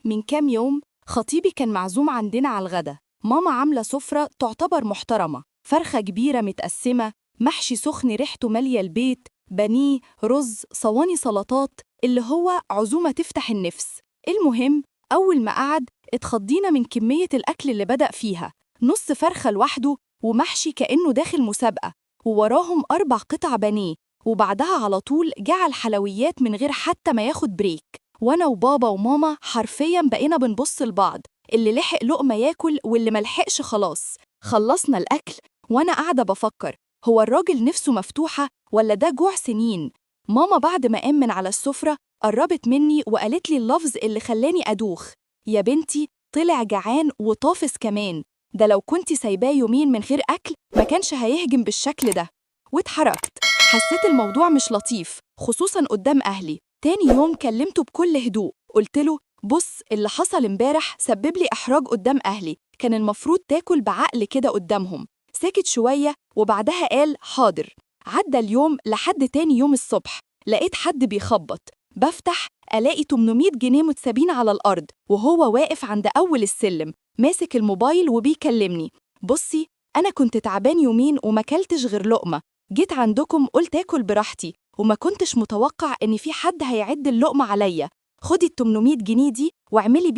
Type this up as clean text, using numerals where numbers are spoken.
من كام يوم خطيبي كان معزوم عندنا على الغدا. ماما عاملة سفرة تعتبر محترمة، فرخة كبيرة متقسمة، محشي سخن ريحته مالية البيت، بانيه، رز، صواني سلطات، اللي هو عزومة تفتح النفس. المهم أول ما قعد اتخضينا من كمية الأكل اللي بدأ فيها، نص فرخة لوحده ومحشي كأنه داخل مسابقة، ووراهم 4 قطع بانيه، وبعدها على طول جعل حلويات من غير حتى ما ياخد break. وأنا وبابا وماما حرفياً بقينا بنبص لبعض، اللي لحق لقمة ياكل واللي ملحقش خلاص. خلصنا الأكل وأنا قاعدة بفكر، هو الراجل نفسه مفتوحة ولا ده جوع سنين؟ ماما بعد ما قام من على السفرة قربت مني وقالت لي اللفظ اللي خلاني أدوخ: يا بنتي طلع جعان وطافس كمان، ده لو كنت سايباه يومين من غير أكل ما كانش هيهجم بالشكل ده. واتحركت، حسيت الموضوع مش لطيف خصوصاً قدام أهلي. تاني يوم كلمته بكل هدوء، قلت له بص، اللي حصل امبارح سبب لي إحراج قدام أهلي، كان المفروض تاكل بعقل كده قدامهم. سكت شوية وبعدها قال حاضر. عدى اليوم لحد تاني يوم الصبح لقيت حد بيخبط، بفتح ألاقي 800 جنيه متسابين على الأرض، وهو واقف عند أول السلم ماسك الموبايل وبيكلمني: بصي أنا كنت تعبان يومين وما كلتش غير لقمة، جيت عندكم قلت آكل براحتي وما كنتش متوقع إن في حد هيعد اللقمة عليا، خدي ال 800 جنيه دي واعملي بيهم